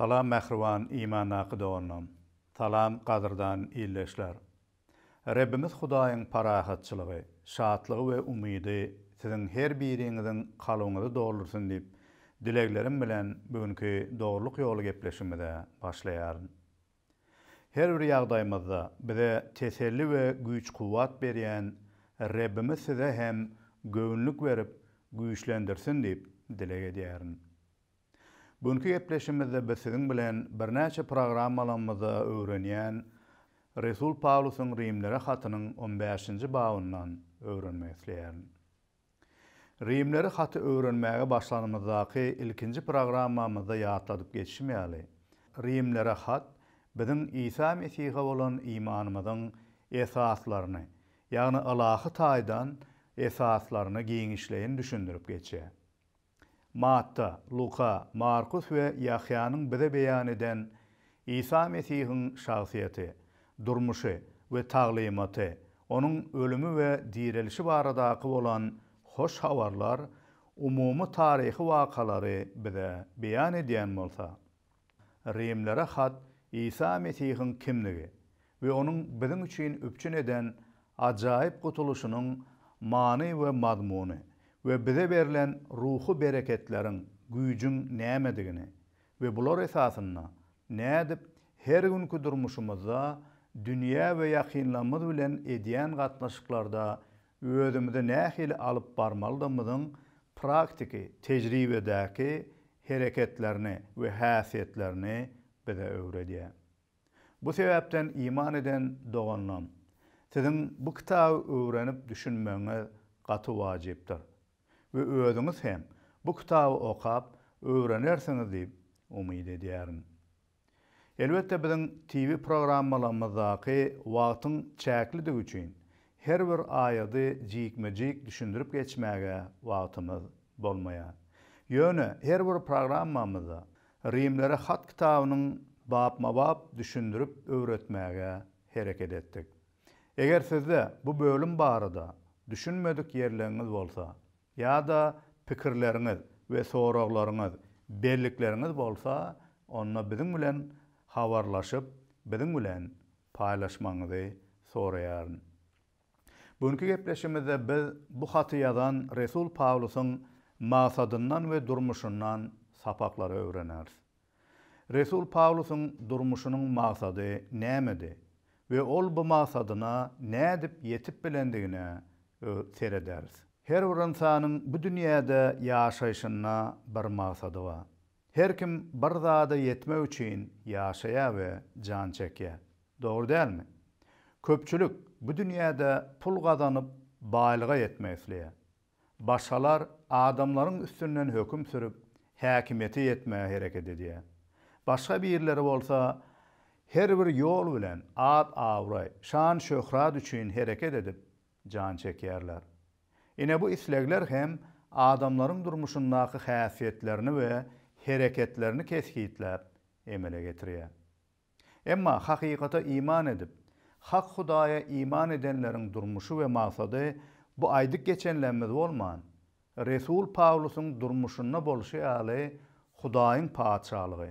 Salam mähriban imandaky doganlarym. Salam gadyrdan ildeşler. Rebbimiz Hudaýyň parahatçylygy, şatlygy we umydy siziň her biriňiziň kalbyňyzy doldursyn diýip dileglerim bilen bu günki Dogrulyk ýoly gepleşigimize başlaýaryn. Her bir ýagdaýymyzda bize teselli we güýç-kuwwat berýän Rebbimiz size hem göwünlik berip güýçlendirsin diýip dileg edýärin. Bu günki gepleşigimizde biz siziň bilen birnäçe programmalarymyzda öwrenýän Resul Pawlusyň Rimlere hatynyň on bäşinji babyndan öwrenmek isleýärin. Rimlere haty öwrenmäge başlanymyzdaky ilkinji programmamyzda ýatladyp geçişim ýaly, Rimlere hat biziň Isa Mesihe bolan imanymyzyň esaslaryny, ýagny ylahy taýdan esaslaryny giňişleýin düşündirip geçýär. Matta, Luka, Markus we Ýahýanyň bize beýan eden Isa Mesihiň şahsyýeti, durmuşy we taglymaty, Onuň ölümi we direlişi baradaky bolan Hoş Habarlar umumy taryhy wakalary bize beýan edýän bolsa, Rimlere hat Isa Mesihiň kimdigi we Onuň biziň üçin üpjün eden ajaýyp gutulyşynyň many we mazmuny we bize berlen ruhy bereketleriň, güýjüň nämedigini we bular esasynda nädip her günki durmuşymyzda dünýä we ýakynlarymyz bilen edýän gatnaşyklarda özümizi nähili alyp barmalydygymyzyň praktiki, tejribedäki hereketlerini we häsiýetlerini bize öwredýär. Bu sebäpden iman eden doganlam, siziň bu kitaby öwrenip düşünmegiňiz gaty wajypdyr we özüňiz hem bu kitaby okap öwrenersiňiz diýip umyt edýärin. Elbetde biziň TV programmalarymyzdaky wagtyň çäklidigi üçin her bir aýady jikme-jik düşündirip geçmäge wagtymyz bolmaýar. Ýöne her bir programmamyzda Rimlere hat kitabynyň bapma-bap düşündirip öwretmäge hereket etdik. Eger sizde bu bölüm barada düşünmedik ýerleriňiz bolsa ýa-da pikirleriňiz we soraglaryňyz, bellikleriňiz bolsa, onda biziň bilen habarlaşyp, biziň bilen paýlaşmagyňyzy soraýaryn. Bu günki gepleşigimizde biz bu haty ýazan resul Pawlusyň maksadyndan we durmuşyndan sapaklary öwreneris. Resul Pawlusyň durmuşynyň maksady nämedi we ol bu maksadyna nädip ýetip bilendigine serederis. Her bir ynsanyň bu dünýäde ýaşaýşynda bir maksady bar. Her kim bir zada ýetmek üçin ýaşaýar we jan çekýär. Dogry dälmi? Köpçülik bu dünýäde pul gazanyp baýlyga ýetmek isleýär. Başgalar adamlaryň üstünden höküm sürüp häkimiýete ýetmäge hereket edýär. Başga birleri bolsa her bir ýol bilen at-abraý, şan-şöhrat üçin hereket edip jan çekýärler. Ine bu islegler hem adamlaryň durmuşyndaky häsiýetlerini we hereketlerini kesgitläp emele getirýär. Emma hakykata iman edip, hak Hudaýa iman edenleriň durmuşy we maksady bu aýdyp geçenlerimiz bolman, resul Pawlusyň durmuşynda bolşy ýaly Hudaýyň Patyşalygy,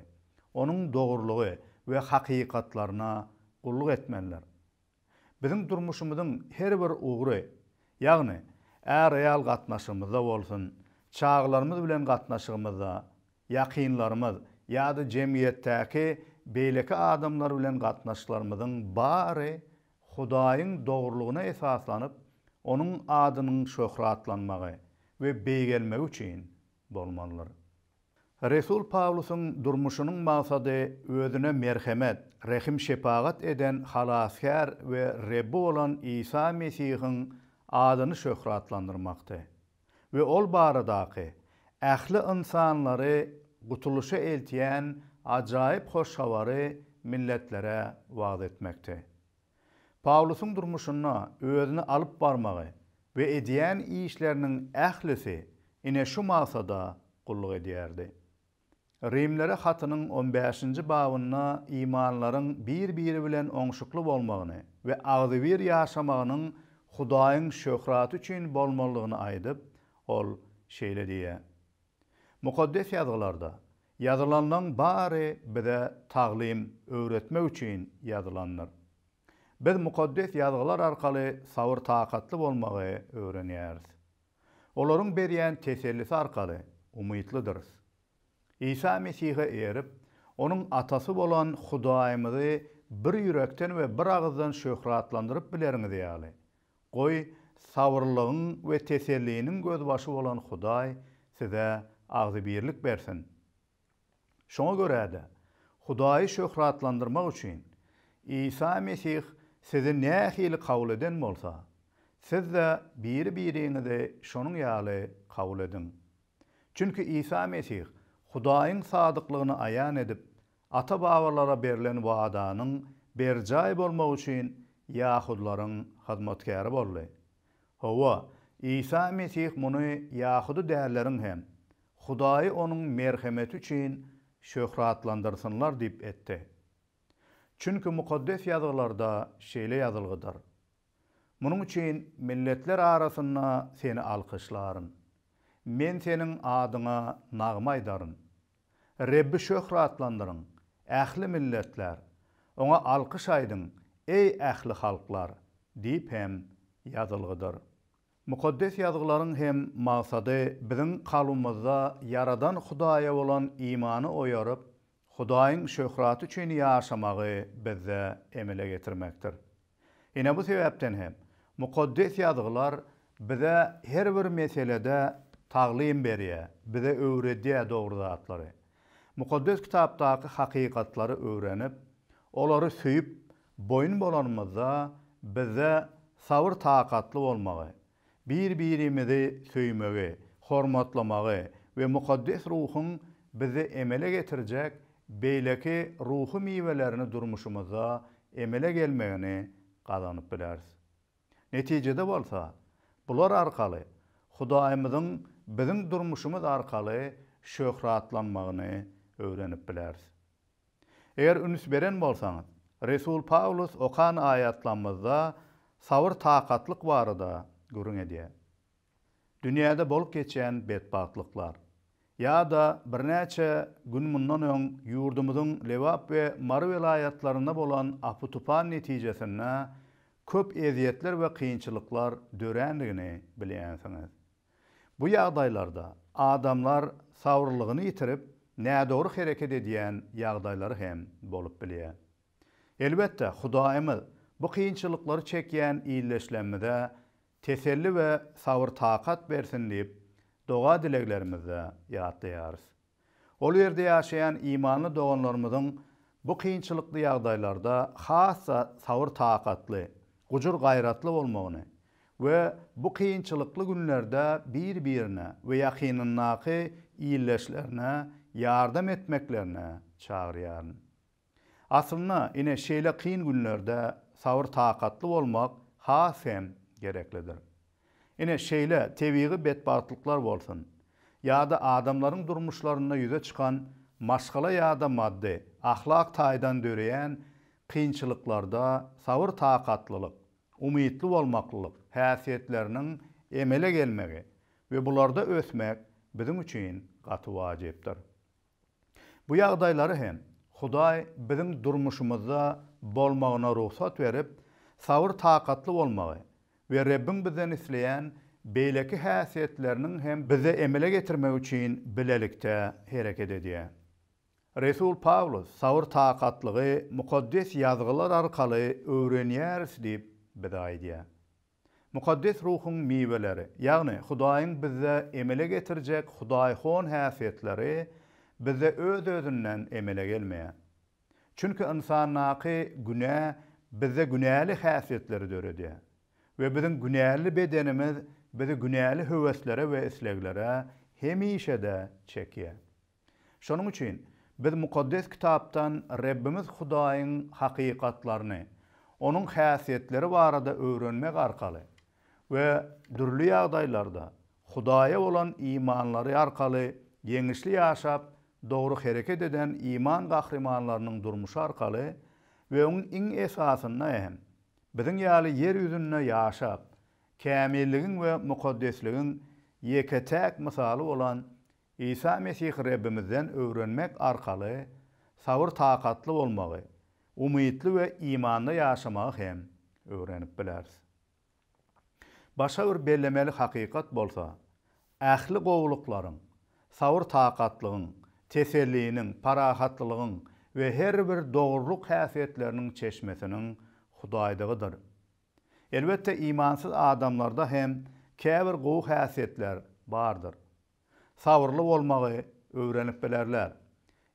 Onuň dogrulygy we hakykatlaryna gulluk etmelidir. Biziň durmuşymyzyň her bir ugry, ýagny är-aýal gatnaşygymyzda bolsun, çagalarymyz bilen gatnaşygymyzda, ýakynlarymyz ýa-da jemgyýetdäki beýleki adamlar bilen gatnaşyklarymyzyň bary Hudaýyň dogrulygyna esaslanyp, Onuň adynyň şöhratlanmagy we beýgelmegi üçin bolmalydyr. Resul Pawlusyň durmuşynyň maksady özüne merhemet, rehim-şepagat eden Halasgär we Rebbi bolan Isa Mesihiň adyny şöhratlandyrmakdy we Ol baradaky, ähli ynsanlary gutulyşa eltýän ajaýyp Hoş Habary milletlere wagyz etmekdi. Pawlusyň durmuşynda özüni alyp barmagy we edýän işleriniň ählisi ine şu maksada gulluk edýärdi. Rimlere hatynyň on bäşinji babynda imanlylaryň bir-biri bilen oňşukly bolmagyny we agzybir ýaşamagynyň Hudaýyň şöhraty üçin bolmalydygyny aýdyp, ol şeýle diýýär, Mukaddes Ýazgylarda. Ýazylanlaň bary bize taglym öwretmek üçin ýazylandyr. Biz Mukaddes Ýazgylar arkaly sabyr-takatly bolmagy öwrenýäris. Olaryň berýän tesellisi arkaly umytlydyrys. Isa Mesihe eýerip, Onuň Atasy bolan Hudaýymyzy bir ýürekden we bir agyzdan şöhratlandyryp bileriňiz ýaly, goý, sabyrlylygyň we teselliniň gözbaşy bolan Hudaý size agzybirlik bersin. Şoňa görä-de, Hudaýy şöhratlandyrmak üçin, Isa Mesih sizi nähili kabul eden bolsa, siz-de biri-biriňizi şonuň ýaly kabul ediň. Çünki Isa Mesih Hudaýyň sadyklygyny aýan edip, ata-babalara berlen wadanyň berjaý bolmagy üçin ýahudylaryň hyzmatkäri boldy. Hawa, Isa Mesih muny ýahudy dälleriň hem, Hudaýy onuň merhemeti üçin şöhratlandyrsynlar diýip etdi. Çünki Mukaddes Ýazgylarda şeýle ýazylgydyr, Munuň üçin milletler arasynda seni alkyşlaryn. Men seniň adyňa nagma aýdaryn. Rebbi şöhratlandyryň, ähli milletler! Oňa alkyş aýdyň, eý, ähli halklar! diýip hem ýazylgydyr. Mukaddes Ýazgylaryň hem maksady biziň kalbymyzda Ýaradan Hudaýa bolan imany oýaryp, Hudaýyň şöhraty üçin ýaşamagy bizde emele getirmekdir. Ine bu sebäpden hem Mukaddes Ýazgylar bize her bir meselede taglym berýär, bize öwredýär dogry zatlary. Mukaddes Kitapdaky hakykatlary öwrenip, olary söýüp, boýun bolanymyzda bizde sabyr-takatly bolmagy, Bir-birimizi söýmegi, hormatlamagy we mukaddes ruhuň bizde emele getirjek beýleki ruhy miwelerini durmuşymyzda emele gelmegini gazanyp bileris. Netijede bolsa, bular arkaly Hudaýymyzyň biziň durmuşymyz arkaly şöhratlanmagyny öwrenip bileris. Eger üns beren bolsaňyz, resul Pawlus okan aýatlamyzda sabyr-takatlyk barada gürrüň edýär. Dünýäde bolup geçýän betbagtlyklar ýa-da birnäçe gün mundan öň ýurdumyzyň Lebap we Mary welaýatlarynda bolan apy-tupan netijesinde köp ezýetler we kynçylyklar dörändigini bilýänsiňiz. Bu ýagdaýlarda adamlar sabyrlygyny ýitirip, nädogry hereket edýän ýagdaýlary hem bolup bilýär. Elbetde, Hudaýymyz bu kynçylyklary çekýän ildeşlerimize teselli we sabyr-takat bersin diýip, doga-dileglerimizde ýatlaýarys. Ol ýerde ýaşaýan imanly doganlarymyzyň bu kynçylykly ýagdaýlarda has-da sabyr-takatly, gujur-gaýratly bolmagyny we bu kynçylykly günlerde bir-birine we ýakynyndaky ildeşlerine ýardam etmeklerine çagyrýaryn. Aslynda, ine, şeýle kyn günlerde sabyr-takatly bolmak has hem gereklidir. Ine, şeýle tebigy betbagtlyklar bolsun, ýa-da adamlaryň durmuşlarynda ýüze çykan maşgala ýa-da maddy, ahlak taýdan döreýän kynçylyklarda sabyr-takatlylyk, umytly bolmaklylyk häsiýetleriniň emele gelmegi we bularda ösmek biziň üçin gaty wajypdyr. Bu ýagdaýlary hem Hudaý biziň durmuşymyzda bolmagyna rugsat berip, sabyr-takatly bolmagy we Rebbiň bizden isleýän beýleki häsiýetleriniň hem bizde emele getirmegi üçin bilelikde hereket edýär. Resul Pawlus sabyr-takatlygy Mukaddes Ýazgylar arkaly öwrenýäris diýip bize aýdýar. Mukaddes Ruhuň miweleri, ýagny Hudaýyň bizde emele getirjek hudaýhon häsiýetleri bizde öz-özünden emele gelmeýär. Çünki ynsandaky günä bizde günäli häsiýetleri döredýär we biziň günäli bedenimiz bizi günäli höweslere we isleglere hemişe-de çekýär. Şonuň üçin biz Mukaddes Kitapdan Rebbimiz Hudaýyň hakykatlaryny, Onuň häsiýetleri barada öwrenmek arkaly we dürli ýagdaýlarda Hudaýa bolan imanlary arkaly ýeňişli ýaşap, dogry hereket eden iman gahrymanlarynyň durmuşy arkaly we oň iň esasynda hem biziň ýaly ýer ýüzünde ýaşap, kämilligiň we mukaddesligiň ýeke-täk mysaly bolan. Isa Mesih Rebbimizden öwrenmek arkaly sabyr-takatly bolmagy, umytly we imanda ýaşamagy hem öwrenip bileris. Başga bir bellemeli hakykat bolsa, ähli gowulyklaryň, sabyr-takatlygyň, teselliniň, parahatlylygyň we her bir dogrulyk häsiýetleriniň çeşmesiniň Hudaýdygydyr. Elbetde, imansyz adamlarda hem käbir gowy häsiýetler bardyr. Sabyrly bolmagy öwrenip bilerler.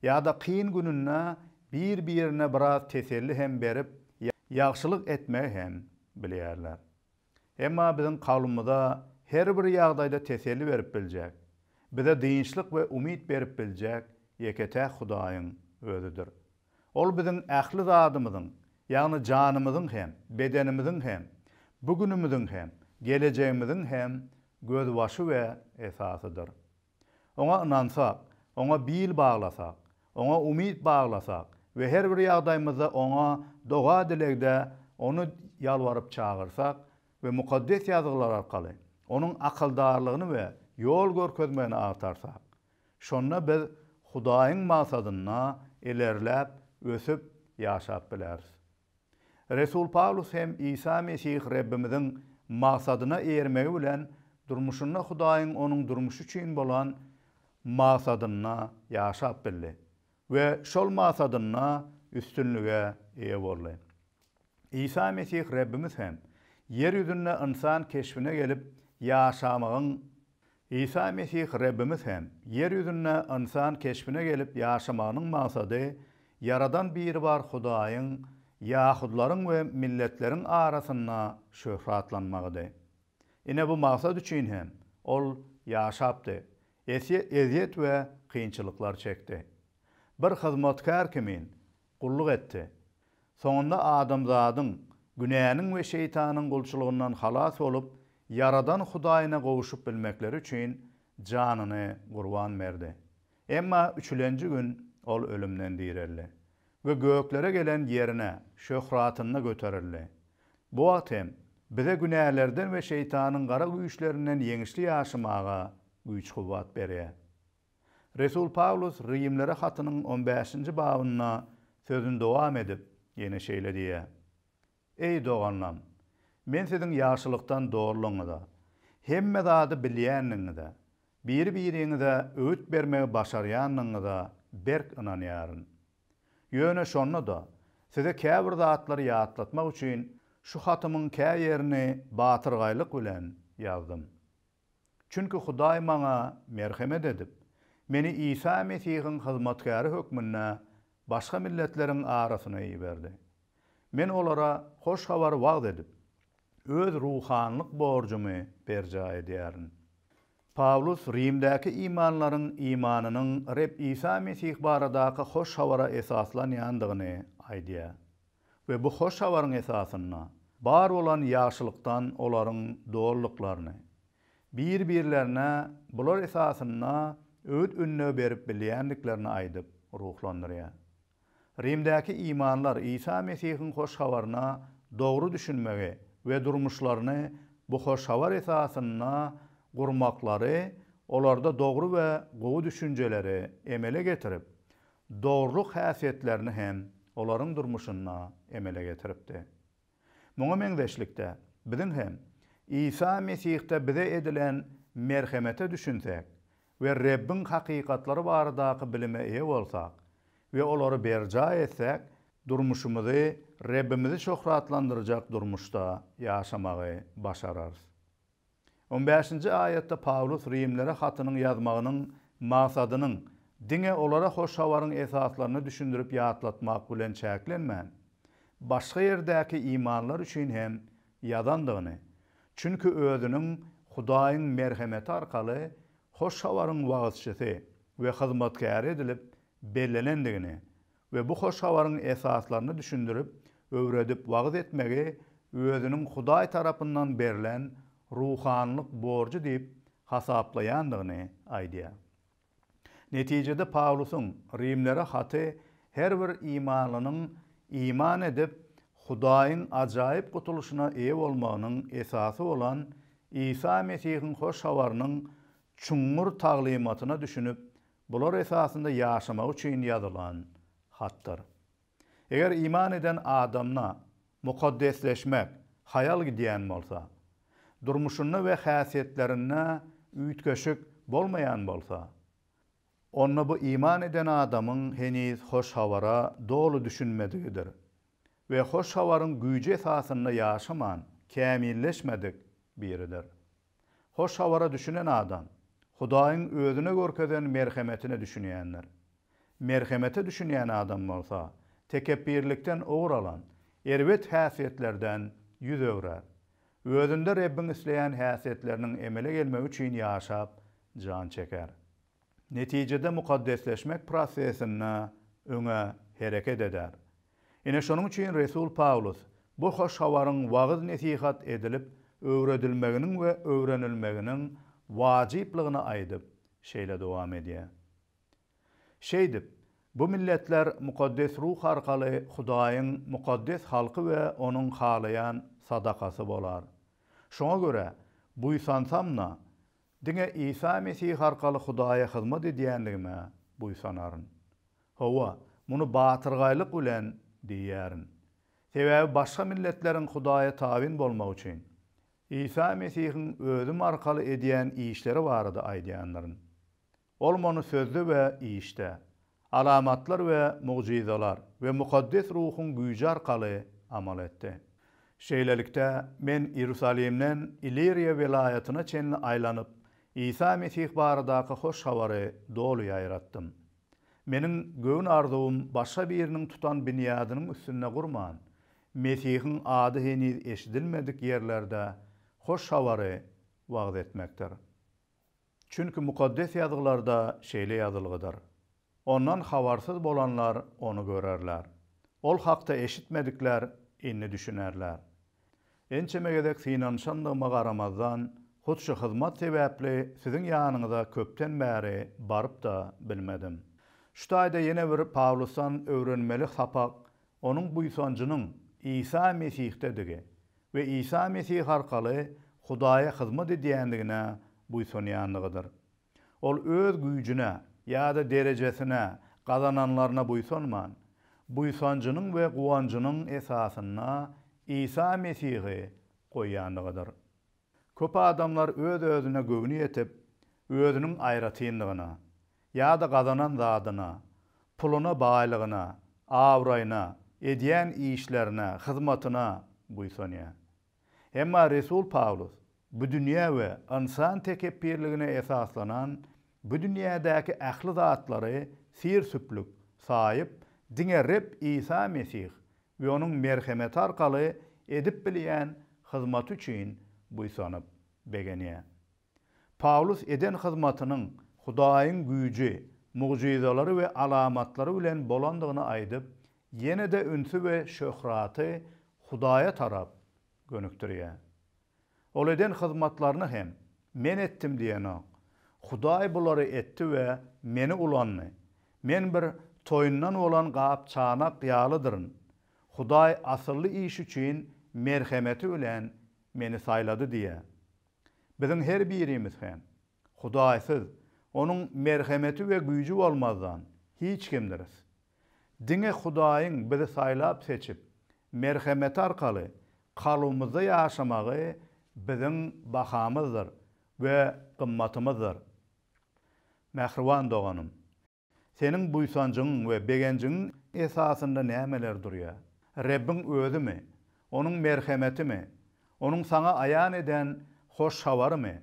Ýa-da kyn gününde bir-birine biraz teselli hem berip, ýagşylyk etmegi hem bilýärler. Emma biziň kalbymyza her bir ýagdaýda teselli berip biljek, bize dynçlyk we umyt berip biljek ýeke-täk Hudaýyň Özüdir. Ol biziň ähli zadymyzyň, ýagny janymyzyň hem, bedenimiziň hem, bu günümiziň hem, gelejegimiziň hem gözbaşy we esasydyr. Oňa ynansak, Oňa bil baglasak, Oňa umyt baglasak we her bir ýagdaýymyzda Oňa doga-dilegde Ony ýalbaryp çagyrsak we Mukaddes Ýazgylar arkaly Onuň akyldarlygyny we ýol görkezmegini agtarsak, Şonda biz Hudaýyň maksadynda ilerläp, ösüp, ýaşap bileris. Resul Pawlus hem Isa Mesih Rebbimiziň maksadyna eýermegi bilen durmuşynda Hudaýyň onuň durmuşy üçin bolan maksadynda ýaşap bildi we şol maksadynda üstünlige eýe boldy. Isa Mesih Rebbimiz hem ýer ýüzünde ynsan keşbine gelip ýaşamagyň Isa Mesih Rebbimiz hem ýer ýüzünde ynsan keşbine gelip ýaşamagynyň maksady Ýaradan Biribar Hudaýyň ýahudylaryň we milletleriň arasynda şöhratlanmagydy. Ine bu maksat üçin hem Ol ýaşapdy, ezýet we kynçylyklar çekdi. Bir hyzmatkär kimin gulluk etdi. Soňunda adamzadyň günäniň we şeýtanyň gulçulygyndan halas bolup, Ýaradan Hudaýyna gowşup bilmekleri üçin janyny gurban berdi. Emma üçülenji gün Ol ölümden direldi we göklere gelen ýerine, şöhratynda göterildi. Bu wagt hem bize günälerden we şeýtanyň gara güýçlerinden ýeňişli ýaşamaga güýç-kuwwat berýär. Resul Pawlus Rimlere hatynyň on bäşinji babynda sözüni dowam edip, ýene şeýle diýýär, Eý, doganlam, men siziň ýagşylykdan dolulygyňyza, hemme zady bilýändigiňize, biri-biriňize öwüt bermegi başarýandygyňyza berk ynanýaryn. Ýöne şonda-da, size käbir zatlary ýatlatmak üçin şu hatymyň kä ýerini batyrgaýlyk bilen ýazdym. Çünki Hudaý maňa merhemet edip, meni Isa Mesihiň hyzmatkäri hökmünde başga milletleriň arasyna iberdi. Men olara Hoş Habary wagyz edip, öz ruhanylyk borjumy berjaý edýärin. Pawlus Rimdäki imanlaryň imanynyň Reb Isa Mesih baradaky Hoş Habara esaslanýandygyny aýdýar we bu Hoş Habaryň esasynda bar bolan ýagşylykdan olaryň dolulyklaryny, bir-birlerine bular esasynda öwüt-ündew berip bilýändiklerini aýdyp ruhlandyrýar. Rimdäki imanlar Isa Mesihiň Hoş Habaryna dogry düşünmegi we durmuşlaryny bu Hoş Habar esasynda gurmaklary olarda dogry we gowy düşünjeleri emele getirip, dogrulyk häsiýetlerini hem olaryň durmuşynda emele getiripdi. Muňa meňzeşlikde, biziň hem Isa Mesihde bize edilen merhemete düşünsek we Rebbiň hakykatlary baradaky bilime eýe bolsak we olary berjaý etsek, durmuşymyzy Rebbimizi şöhratlandyrjak durmuşda ýaşamagy başararys. On bäşinji aýatda Pawlus rimlere hatynyň ýazmagynyň maksadynyň diňe olara hoş habaryň esaslaryny düşündirip ýatlatmak bilen çäklenmän, başga ýerdäki imanlar üçin hem ýazandygyny, çünki özüniň Hudaýyň merhemeti arkaly hoş habaryň wagyzçysy we hyzmatkäri edilip bellenendigini we bu hoş habaryň esaslaryny düşündirip, öwredip wagyz etmegi özüniň Hudaý tarapyndan berlen ruhanylyk borjy diýip hasaplaýandygyny aýdýar. Netijede Pawlusyň Rimlere haty her bir imanlynyň iman edip, Hudaýyň ajaýyp gutulyşyna eýe bolmagynyň esasy bolan Isa Mesihiň hoş habarynyň. çuňňur taglymatyna düşünip, bular esasynda ýaşamagy üçin ýazylan hatdyr. Eger iman eden adamda mukaddesleşmek haýal gidýän bolsa, durmuşynda we häsiýetlerinde üýtgeşik bolmaýan bolsa, onda bu iman eden adamyň heniz Hoş Habara doly düşünmedigidir we Hoş Habaryň güýji esasynda ýaşaman, kämilleşmedik biridir. Hoş Habara düşünen adam, Hudaýyň özüne görkezen merhemetine düşünýändir. Merhemete düşünýän adam bolsa, tekepbirlikden ugur alan, erbet häsiýetlerden ýüz öwrer. Özünde Rebbiň isleýän häsiýetleriniň emele gelmegi üçin ýaşap, jan çeker. Netijede mukaddesleşmek prosesinde öňe hereket eder. Ine şonuň üçin resul Pawlus bu hoş habaryň wagyz-nesihat edilip öwredilmeginiň we öwrenilmeginiň wajyplygyny aýdyp, şeýle dowam edýär. Şeýdip, bu milletler mukaddes ruh arkaly Hudaýyň mukaddes halky we onuň halaýan sadakasy bolar. Şoňa görä, buýsansam-da, diňe Isa Mesih arkaly Hudaýa hyzmat edýändigime buýsanaryn. Hawa, muny batyrgaýlyk bilen diýýärin. Sebäbi başga milletleriň Hudaýa tabyn bolmagy üçin, Isa Mesihiň özüm arkaly edýän işleri barada aýdýandyryn. Ol muny sözde we işde, alamatlar we mugjyzalar we Mukaddes Ruhuň güýji arkaly amal etdi. Şeýlelikde, men Iýerusalimden Iliriýa welaýatyna çenli aýlanyp, Isa Mesih baradaky Hoş Habary doly ýaýratdym. Meniň göwün arzuwym başga biriniň tutan binýadynyň üstünde gurman, Mesihiň ady heniz eşidilmedik ýerlerde Hoş Habary wagyz etmekdir. Çünki Mukaddes Ýazgylarda şeýle ýazylgydyr, Ondan habarsyz bolanlar Ony görerler. Ol hakda eşitmedikler indi düşünerler. Ençeme gezek synanyşandygyma garamazdan, hut şu hyzmat sebäpli siziň ýanyňyza köpden bäri baryp-da bilmedim. Şu taýda ýene bir Pawlusdan öwrenmeli sapak onuň buýsanjynyň Isa Mesihdedigi we Isa Mesih arkaly Hudaýa hyzmat edýändigine buýsanýandygydyr. Ol öz güýjüne ýa-da derejesine, gazananlaryna buýsanman, buýsanjynyň we guwanjynyň esasynda Isa Mesihi goýýandygydyr. Köp adamlar öz-özüne göwni ýetip, özüniň aýratynlygyna, ýa-da gazanan zadyna, puluna baýlygyna, abraýyna, edýän işlerine, hyzmatyna buýsanýar. Emma resul Pawlus bu dünýä we ynsan tekepbirligine esaslanan bu dünýädäki ähli zatlary syr-süplük saýyp, diňe Reb Isa Mesih we Onuň merhemeti arkaly edip bilýän hyzmaty üçin buýsanyp begenýär. Pawlus eden hyzmatynyň Hudaýyň güýji, mugjyzalary we alamatlary bilen bolandygyny aýdyp, ýene-de ünsi we şöhraty Hudaýa tarap gönükdirýär. Ol eden hyzmatlaryny hem Men etdim diýenok. Hudaý bulary etdi we meni ulandy. Men bir toýundan bolan gap-çanak ýalydyryn. Hudaý asylly iş üçin merhemeti bilen meni saýlady diýýär. Biziň her birimiz hem, Hudaýsyz, Onuň merhemeti we güýji bolmazdan, hiç kimdiris. Diňe Hudaýyň bizi saýlap-seçip, merhemeti arkaly kalbymyzda ýaşamagy biziň bahamyzdyr we gymmatymyzdyr. Mähriban doganym! Seniň buýsanjyňyň we begenjiňiň esasynda nämeler durýar? Rebbiň Özümi? Onuň merhemetimi? Onuň saňa aýan eden Hoş Habarymy?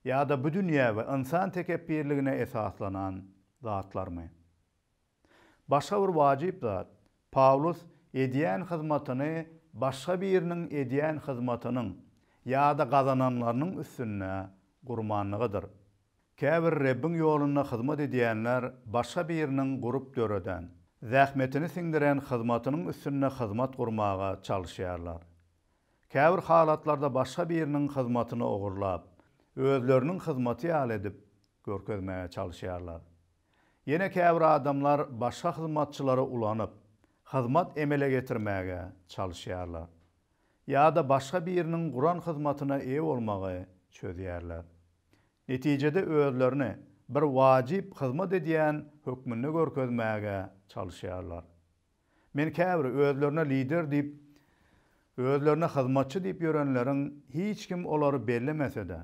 Ýa-da bu dünýä we ynsan tekepbirligine esaslanan zatlarmy? Başga bir wajyp zat, Pawlus edýän hyzmatyny başga biriniň edýän hyzmatynyň ýa-da gazananlarynyň üstünde gurmanlygydyr. Käbir Rebbiň ýolunda hyzmat edýänler başga biriniň gurup döreden, zähmetini siňdiren hyzmatynyň üstünde hyzmat gurmaga çalyşýarlar. Käbir halatlarda başga biriniň hyzmatyny ogurlap, özleriniň hyzmaty ýaly edip görkezmäge çalyşýarlar. Ýene käbir adamlar başga hyzmatçylary ulanyp, hyzmat emele getirmäge çalyşýarlar. Ýa-da başga biriniň guran hyzmatyna eýe bolmagy çözýärler. Netijede özlerini bir wajyp hyzmat edýän hökmünde görkezmäge çalyşýarlar. Men käbir özlerine lider diýip, özlerine hyzmatçy diýip ýörenleriň hiç kim olary bellemese-de,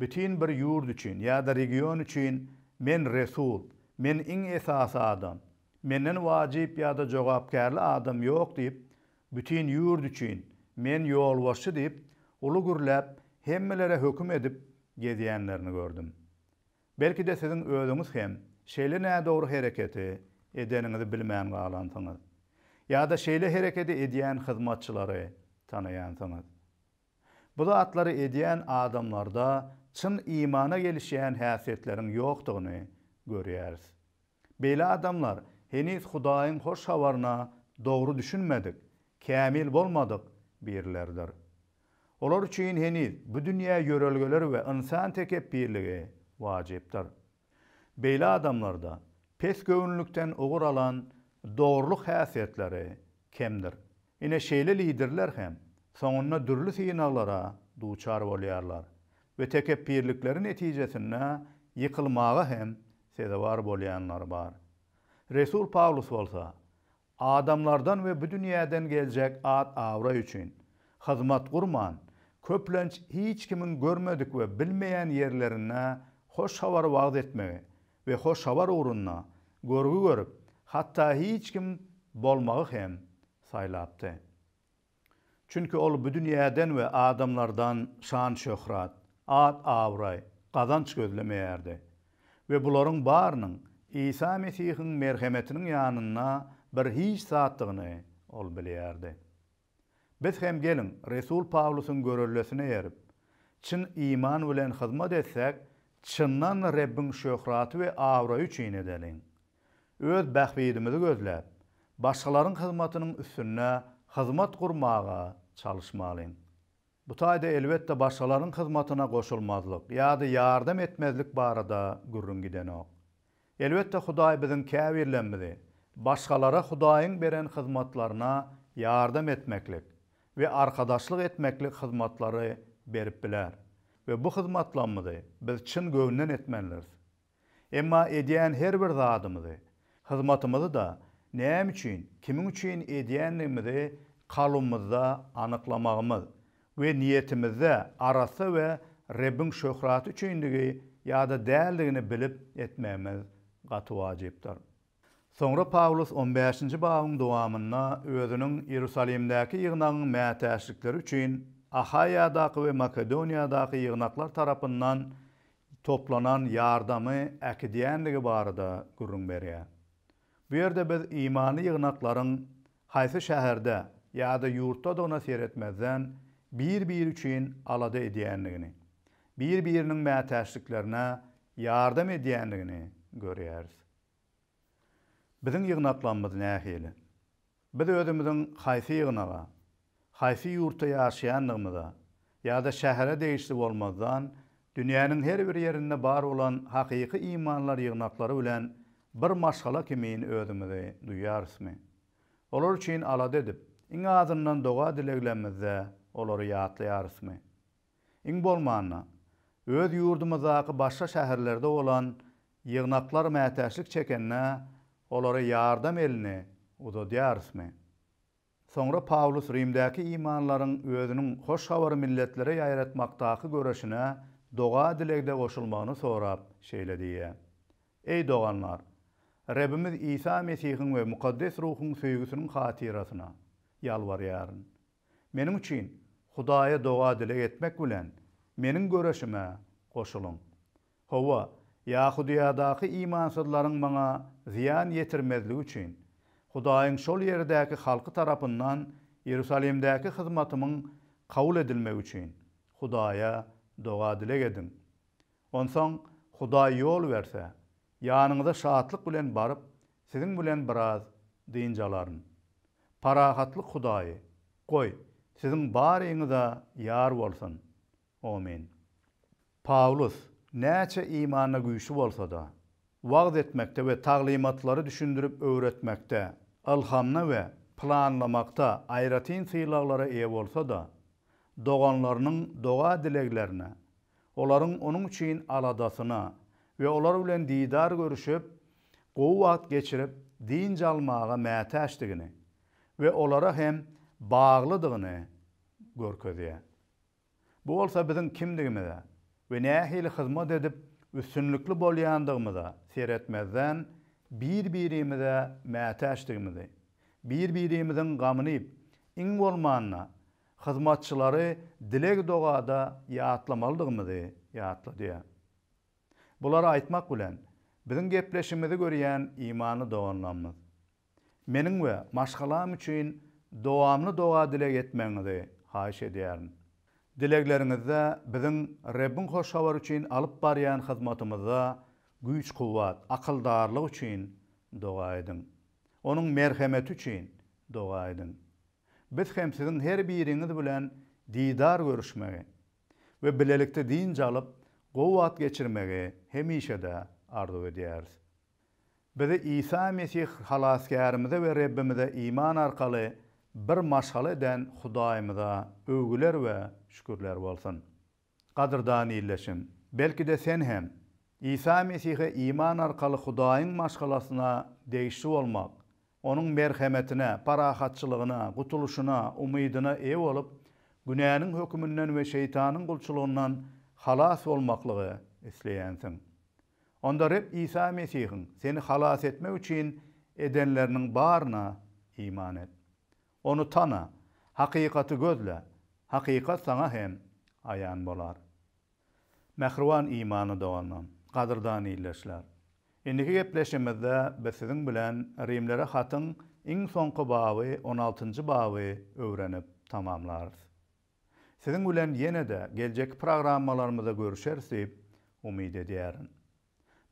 bütin bir ýurt üçin ýa-da region üçin men resul, men iň esasy adam, menden wajyp ýa-da jogapkärli adam ýok diýip, bütin ýurt üçin men ýolbaşçy diýip, uly gürläp, hemmelere höküm edip gezýänlerini gördüm. Belki-de siziň özüňiz hem şeýle nädogry hereketi edeniňizi bilmän galansyňyz. Ýa-da şeýle hereketi edýän hyzmatçylary tanaýansyňyz. Bu zatlary edýän adamlarda çyn imana gelişýän häsiýetleriň ýokdugyny görýäris. Beýle adamlar heniz Hudaýyň hoş habaryna dogry düşünmedik, kämil bolmadyk birilerdir. Olar üçin heniz bu dünýä ýörelgeleri we ynsan tekepbirligi wajypdyr. Beýle adamlarda pes göwünlikden ugur alan dogrulyk häsiýetleri kemdir. Ine şeýle liderler hem soňunda dürli synaglara duçar bolýarlar we tekepbirlikleri netijesinde ýykylmaga hem sezewar bolýanlary bar. Resul Pawlus bolsa, Adamlardan we bu dünýäden geljek at-abraý üçin, hyzmat gurman, köplenç hiç kimiň görmedik we bilmeýän ýerlerinde hoş habary wagyz etmegi we hoş habar ugrunda görgi görüp, hatda hiç kim bolmagy hem saýlapdy. Çünki ol bu dünýäden we adamlardan şan-şöhrat, at-abraý, gazanç gözlemeýärdi we bularyň barynyň Isa Mesihiň merhemetiniň ýanynda bir hiç zatdygyny ol bilýärdi. Biz hem geliň, resul Pawlusyň göreldesine eýerip, çyn iman bilen hyzmat etsek, çyndan Rebbiň şöhraty we abraýy üçin edeliň. Öz bähbidimizi gözläp, başgalaryň hyzmatynyň üstünde hyzmat gurmaga çalyşmalyň. Bu taýda elbetde başgalaryň hyzmatyna goşulmazlyk ýa-da ýardam etmezlik barada gürrüň gidenok. Elbetde Hudaý biziň käbirlerimizi başgalara Hudaýyň beren hyzmatlaryna ýardam etmeklik we arkadaşlyk etmeklik hyzmatlary berip biler we bu hyzmatlarymyzy biz çyn göwünden etmelidiris. Emma edýän her bir zadymyzy, hyzmatymyzy-da näme üçin, kimiň üçin edýändigimizi kalbymyzda anyklamagymyz we niýetimizde arassa we Rebbiň şöhraty üçindigi ýa-da däldigini bilip etmegimiz gaty wajypdyr. Soňra Pawlus on bäşinji babyň dowamynda özüniň Iýerusalimdäki ýygnagyň mätäçlikleri üçin Ahaýýadaky we Makedoniýadaky ýygnaklar tarapyndan toplanan ýardamy äkidýändigi barada gürrüň berýär. Bu ýerde biz imanly ýygnaklaryň haýsy şäherde ýa-da ýurtdadygyna seretmezden, bir-biri üçin alada edýändigini, bir-biriniň mätäçliklerine ýardam edýändigini görýäris. Biziň ýygnaklarymyz nähili? Biz özümiziň haýsy ýygnaga, haýsy ýurtda ýaşaýandygymyza ýa-da şähere degişli bolmazdan, dünýäniň her bir ýerinde bar bolan hakyky imanlar ýygnaklary bilen bir maşgala kimin özümizi duýýarysmy? Olar üçin alada edip, iň azyndan doga-dileglerimizde olary ýatlaýarysmy? Iň bolmanda, öz ýurdumyzdaky başga şäherlerde bolan ýygnaklar mätäçlik çekende, olara ýardam elini uzadýarysmy? Soňra Pawlus Rimdäki imanlylaryň özüniň hoş habary milletlere ýaýratmakdaky göreşine doga-dilegde goşulmagyny sorap, şeýle diýýär, Eý, doganlar! Rebimiz Isa Mesihiň we Mukaddes Ruhuň söýgüsiniň hatyrasyna ýalbarýaryn. Meniň üçin Hudaýa doga-dileg etmek bilen, meniň göreşime goşulyň. Hawa, Ýahudyýadaky imansyzlaryň maňa zyýan ýetirmezligi üçin, Hudaýyň şol ýerdäki halky tarapyndan Iýerusalimdäki hyzmatymyň kabul edilmegi üçin, Hudaýa doga-dileg ediň. Onsoň Hudaý ýol berse, ýanyňyza şatlyk bilen baryp, siziň bilen biraz dynç alaryn. Parahatlyk Hudaýy, goý, siziň baryňyza ýar bolsun. Omyn. Pawlus näçe imanda güýçli bolsa-da, wagyz etmekde we taglymatlary düşündirip öwretmekde, ylhamda we planlamakda aýratyn sylaglara eýe bolsa-da, doganlarynyň doga-dileglerine, Olaryň onuň üçin aladasyna we olar bilen didar görüşip, gowy wagt geçirip, dynç almaga mätäçdigini we olara hem baglydygyny görkezýär. Bu bolsa biziň kimdigimize we nähili hyzmat edip üstünlikli bolýandygymyza seretmezden bir-birimize mätäçdigimizi, bir-birimiziň gamyny iýip, iň bolmanda hyzmatçylary dileg-dogada ýatlamalydygymyzy ýatladýar. Bulary aýtmak bilen, biziň gepleşimizi görýän imanly doganlarymyz, meniň we maşgalam üçin dowamly doga-dileg etmegiňizi haýyş edýärin. Dilegleriňizde biziň Rebbiň Hoş Habary üçin alyp barýan hyzmatymyzda güýç-kuwwat, akyldarlyk üçin doga ediň. Onuň merhemeti üçin doga ediň. Biz hem siziň her biriňiz bilen didar görüşmegi we bilelikde dynç alyp, gowy wagt geçirmegi hemişe-de arzuw edýäris. Bizi Isa Mesih Halasgärimize we Rebbimize iman arkaly bir maşgala eden Hudaýymyza öwgüler we şükürler bolsun! Gadyrdan ildeşim, belki-de sen hem, Isa Mesihe iman arkaly Hudaýyň maşgalasyna degişli bolmak, Onuň merhemetine, parahatçylygyna, gutulyşyna, umydyna eýe bolup, günäniň höküminden we şeýtanyň gulçulygyndan halas bolmaklygy isleýänsiň. Onda Reb Isa Mesihiň seni halas etmek üçin edenleriniň baryna iman et. Ony tana, hakykaty gözle, hakykat saňa hem aýan bolar. Mähriban imanly doganlar, gadyrdan ildeşler! Indiki gepleşigimizde biz siziň bilen Rimlere hatyň iň soňky baby on altynjy baby öwrenip tamamlarys. Siziň bilen ýene-de geljekki programmalarymyzda görüşeris diýip umyt edýärin.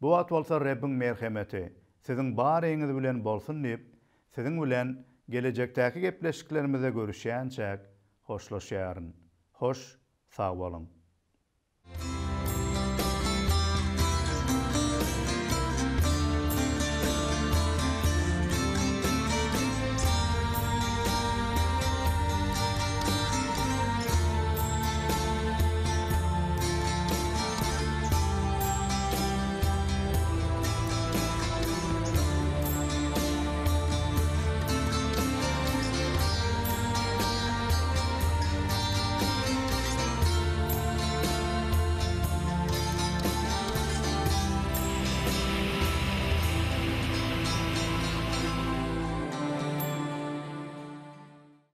Bu wagt bolsa Rebbiň merhemeti siziň baryňyz bilen bolsun diýip, siziň bilen gelejekdäki gepleşiklerimizde görüşýänçäk hoşlaşýaryn. Hoş sag boluň!